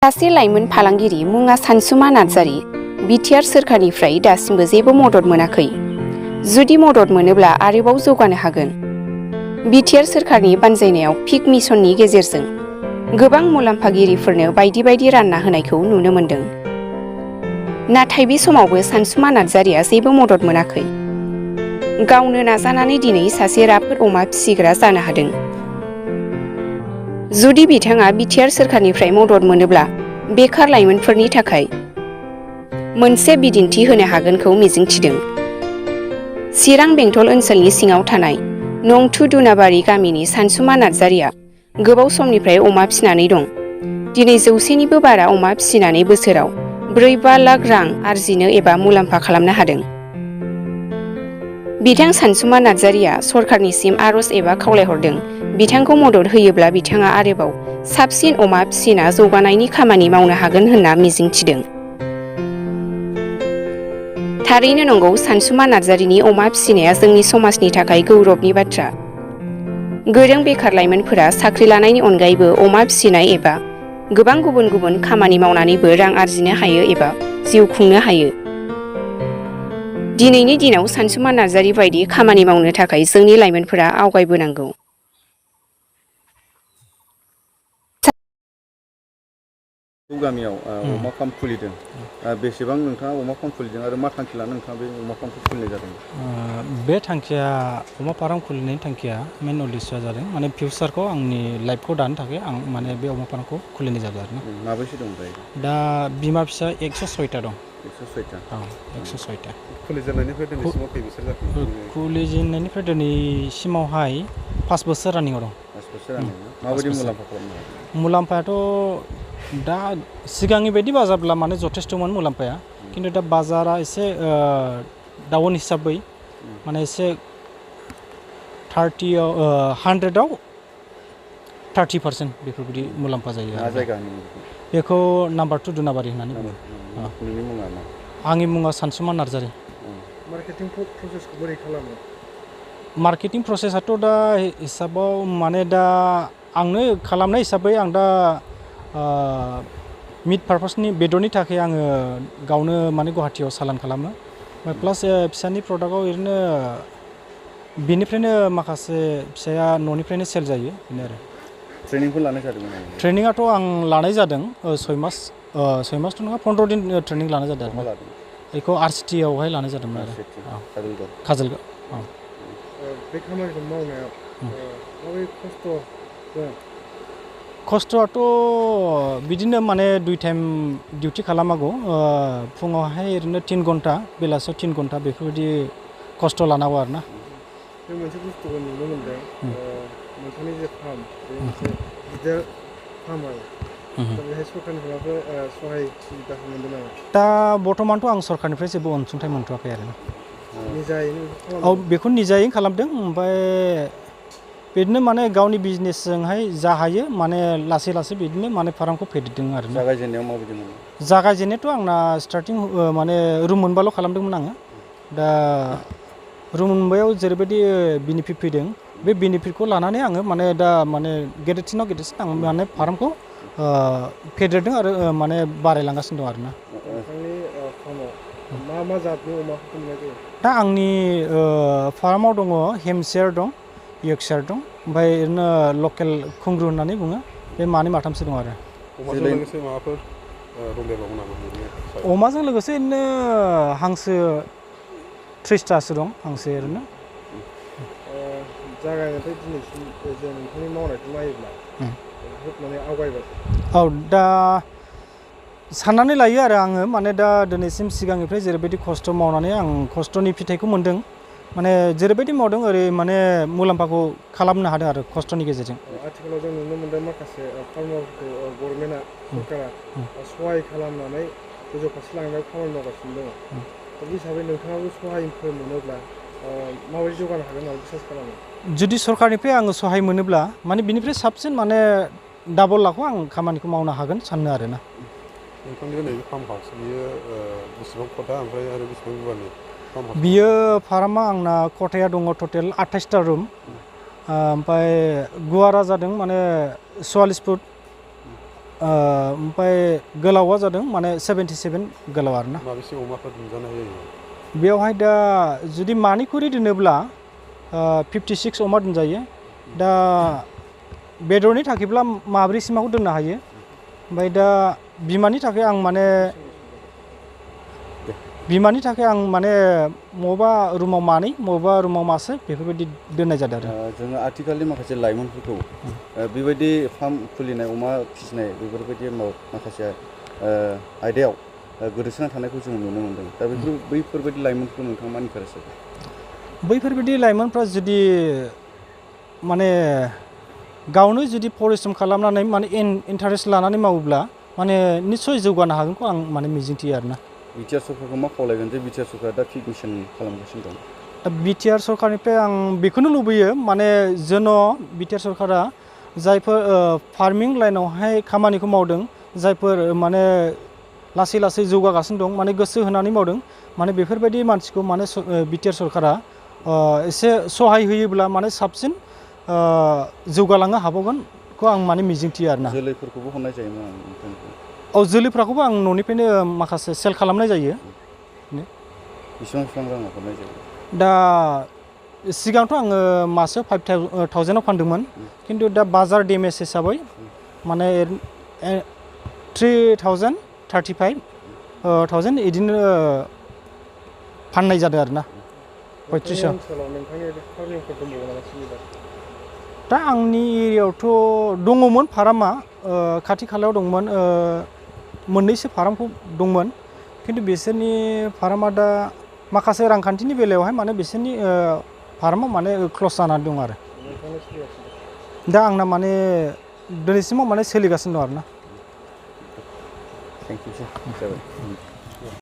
सासे लाइमोन फालांगिरि मुङा सानसुमा नार्जारी बिटिआर सोरखारनिफ्राय दासिमबो जेबो मदद मोनाखै। जुदि मदद मोनोब्ला आरोबाव जौगानो हागोन। बिटिआर सोरखारनि बानजायनायाव पिक मिशननि गेजेरजों गोबां मुलाम्फागिरिफोरनो बायदि बायदि रानना होनायखौ नुनो मोन्दों। नाथाय बे समावबो सानसुमा नार्जारीया जेबो मदद मोनाखै। गावनो नाजानानै दिनै सासे राफोद अमा फिसिग्रा जानो हादों। जुदि बिथाङा बिटिआर सोरखारनिफ्राय मदद मोनोब्ला बेखार लाइमोनफोरनि थाखाय मोनसे बिदिन्थि होनो हागोनखौ मिजिंथिदों। चिरां बेंटल ओनसोलनि सिङाव थानाय नंथु दुनाबारि गामिनि सानसुमा नार्जारीया गोबाव समनिफ्राय अमा फिसिनानै दं। दिनै 100निबो बारा अमा फिसिनानै बोसोराव 4-5 लाख रां आरजिनो एबा मुलाम्फा खालामनो हादों। बिथां सानसुमा नार्जारीया सरखारनिसिम आर'ज एबा खावलायहरदों बिथांखौ मदद होयोब्ला बिथाङा आरोबाव साबसिन अमा फिसिना जौगानायनि खामानि मावनो हागोन होनना मिजिंथिदों। थारैनो नंगौ, सानसुमा नार्जारीनि अमा फिसिनाया जोंनि समाजनि थाखाय गौरबनि बाथ्रा। गोरों बेखार लाइमोनफोरा साख्रि लानायनि अनगायैबो अमा फिसिनाय एबा गोबां गुबुन गुबुन खामानि मावनानैबो रां आरजिनो हायो एबा जिउ खुंनो हायो। दिनैनि दिनाव सानसुमा नार्जारी बायदि खामानि मावनो थाखाय जोंनि लाइमोनफोरा आवगायबोनांगौ। गामियाव अमा फार्म खुलिदों। बेसेबां नोंथाङा अमा फार्म खुलिदों आरो मा थांखि लानानै नोंथाङा बे अमा फार्मखौ खुलिनाय जादों? बे थांखिया अमा फार्म खुलिनायनि थांखिया मेन उद्देश्यआ जादों माने फिउचारखौ आंनि लाइफखौ दानो थाखाय आं माने बे अमा फार्मखौ खुलिनाय जादों आरो ना। माबैसे दं दायो? दा बिमा फिसा 106टा दं। 106टा? औ, 106टा। खुलिजेननायनिफ्राय दिनैसिमाव खै बोसोर जाखो? खुलिजेननायनिफ्राय दिनैसिमावहाय 5 बोसोर रानिंआव दं। 5 बोसोर रानिं ना? माबायदि मुलाम्फा खालामनो हादों? मुलाम्फायाथ' दा सिगांनि बायदि बाजारब्ला माने जथेस्थ'मोन मुलाम्फाया, खिन्थु दा बाजारा एसे डाउन हिसाबै माने एसे 100आव 30% बेफोरबायदि मुलाम्फा जायो मा आरो। जायगानि? बेखौ नाम्बार 2 दुनाबारि होननानै बुङो। नोंनि मुङा मा? आंनि मुङा सानसुमा नार्जारी। मार्केटिं प्रसेसखौ बोरै खालामो? मार्केटिं प्रसेसआथ' दा हिसाबाव माने दा आंनो खालामनाय हिसाबै आं दा मिट पारपासनि बेदरनि थाखाय आङो गावनो माने गुवाहाटियाव सालान खालामो। प्लास फिसानि प्रडाक्टआव ओरैनो बेनिफ्रायनो माखासे फिसाया न'निफ्रायनो सेल जायो बेनो आरो। ट्रेनिंफोर लानाय जादोंमोन नामा? ट्रेनिंआथ' आं लानाय जादों 6 मासथ' नङा, 15 दिन ट्रेनिं लानाय जादों आरो। बेखौ RCTआवहाय लानाय जादोंमोन आरो। काजलगाव। बे खामानिखौ मावनायाव माबोरै खस्थ' दं? खस्थ'आथ' बिदिनो माने 2 टाइम डिउटि खालामनांगौ। फुङावहाय ओरैनो 3 घन्टा, बेलासियाव 3 घन्टा बेफोरबायदि खस्थ' लानांगौ आरो ना। बे मोनसे बुस्थुखौ नुनो मोनदों, नोंथांनि जे फार्म बे मोनसे गिदिर फार्म आरो दा बेहाय सरकारनिफ्राय माबाफोर सहाय सुबिदाखौ मोनदों नामा? दा बर्थमानथ' आं सरकारनिफ्राय जेबो अनसुंथाइ मोनथ'वाखै आरो। निजायैनो औ, बेखौ निजायैनो खालामदों। ओमफ्राय बिदिनो माने गावनि बिजनेसजोंहाय जा हायो माने लासै लासै बिदिनो माने फार्मखौ फेदेरदों आरो। जागायजेननायाव माबायदि मोनो? जागायजेननायाथ' आंना स्टार्टिं माने रुम मोनबाल' खालामदोंमोन आङो। दा रुम मोनबायाव जेरैबायदि बेनिफिट फैदों, बे बेनिफिटखौ लानानै आङो माने दा माने गेदेरसिनाव गेदेरसिन आं माने फार्मखौ फेदेरदों आरो माने बारायलांगासिनो दं आरो ना। नोंथांनि फार्माव मा मा जातनि अमाखौ मोननाय जायो? दा आंनि फार्माव दङ हेमसियार दं, यर्कशायार दं, ओमफ्राय ओरैनो लकेल खुंग्रु होननानै बुङो, बे मानै माथामसो दं आरो। अमाजों लोगोसे माबाफोर दंदेरबावो नामा? अमाजों लोगोसे ओरैनो हांसो 30टासो दं, हांसो ओरैनो। जागायनायनिफ्राय दिनैसिम जे नोंथांनि मावनायखौ नायोब्ला बहुद माने आवगायबाय। औ, दा साननानै लायो आरो आङो माने दा दिनैसिम सिगांनिफ्राय जेरैबायदि खस्थ' मावनानै आं खस्थ'नि फिथाइखौ मोन्दों, माने जेरैबायदि मावदों ओरै माने मुलाम्फाखौ खालामनो हादों आरो खस्थ'नि गेजेरजों। आथिखालाव जों नुनो मोनदों माखासे फार्मारफोरखौ गभर्नमेन्टआ, सरकारा सहाय खालामनानै गोजौ फारसे लांनायाव खामानि मावगासिनो दङ। दा बे हिसाबै नोंथाङाबो सहायफोर मोनोब्ला माबायदि जौगानो हागोन होननानै बिसास खालामो? जुदि सरकारनिफ्राय आङो सहाय मोनोब्ला माने बिनिफ्राय साबसिन माने डाबल लाखौ आं खामानिखौ मावनो हागोन सानो आरो ना। नोंथांनि नैबे फार्म हाउस बियो बेसेबां खथा ओमफ्राय आरो बेसेबां गुवारनि फार्म हाउस? बियो फार्मा आंना खथाया दङ टटेल 28टा रुम, ओमफ्राय गुवारा जादों माने 44 फुट, ओमफ्राय गोलावा जादों माने 77 गोलाव आरोना। माबेसे अमाफोर मोनजानाय जायो? बेयावहाय दा जुदि मानिखुरि दोनोब्ला 56 अमा दोनजायो। दा बेदरनि थाखायब्ला माब्रैसिमाखौ दोननो हायो। ओमफ्राय दा बिमानि थाखाय आं माने मबेबा रुमाव मानै मबेबा रुमाव मासे बेफोरबायदि दोननाय जादों आरो। जोङो आथिखालनि माखासे लाइमोनफोरखौ बेबायदि फार्म खुलिनाय अमा फिसिनाय बेफोरबायदि माखासे आयदायाव गोदोसोना थानायखौ जों नुनो मोनदों। दा बैफोरबायदि लाइमोनफोरखौ नोंथाङा मा इनकारेज होदों? बैफोरबायदि लाइमोनफ्रा जुदि माने गावनो जुदि परिश्रम खालामनानै माने इन्टारेस्ट लानानै मावोब्ला माने निस्सय जौगानो हागोनखौ आं माने मिजिंथियो आरोना। बिटिआर सरकारखौ मा खावलायगोन जे बिटिआर सरकारा दा फिग मिसन खालामगासिनो दं? दा बिटिआर सरकारनिफ्राय आं बेखौनो लुबैयो माने जेन' बिटिआर सरकारा जायफोर फार्मिं लाइनावहाय खामानिखौ मावदों, जायफोर माने लासै लासै जौगागासिनो दं, माने गोसो होनानै मावदों, माने बेफोरबायदि मानसिखौ माने बिटिआर सरकारा एसे सहाय होयोब्ला माने साबसिन जौगालांनो हाबावगोनखौ आं माने मिजिंथियो आरोना। जोलैफोरखौबो हरनाय जायोमोन आं नोंथांखौ। जोलैफ्राखौबो आं न'निफ्रायनो माखासे सेल खालामनाय जायो। बेसेबां राङाव हरनाय जायो? दा सिगांथ' आङो मासेयाव 5,000आव फानदोंमोन, खिन्थु दा बाजार डेमेज हिसाबै माने 3,000 35,000 बिदिनो फाननाय जादों आरोना। 3500। दा आंनि एरियायावथ' दङमोन फार्मा, खाथि खालायाव दंमोन, मोननैसो फार्मखौ दंमोन, खिन्थु बिसोरनि फार्मा दा माखासे रांखान्थिनि बेलायावहाय माने बिसोरनि फार्मा माने क्लस जानानै दं आरो। दा आंना माने दिनैसिमाव माने सोलिगासिनो दं आरोना। Thank you sir.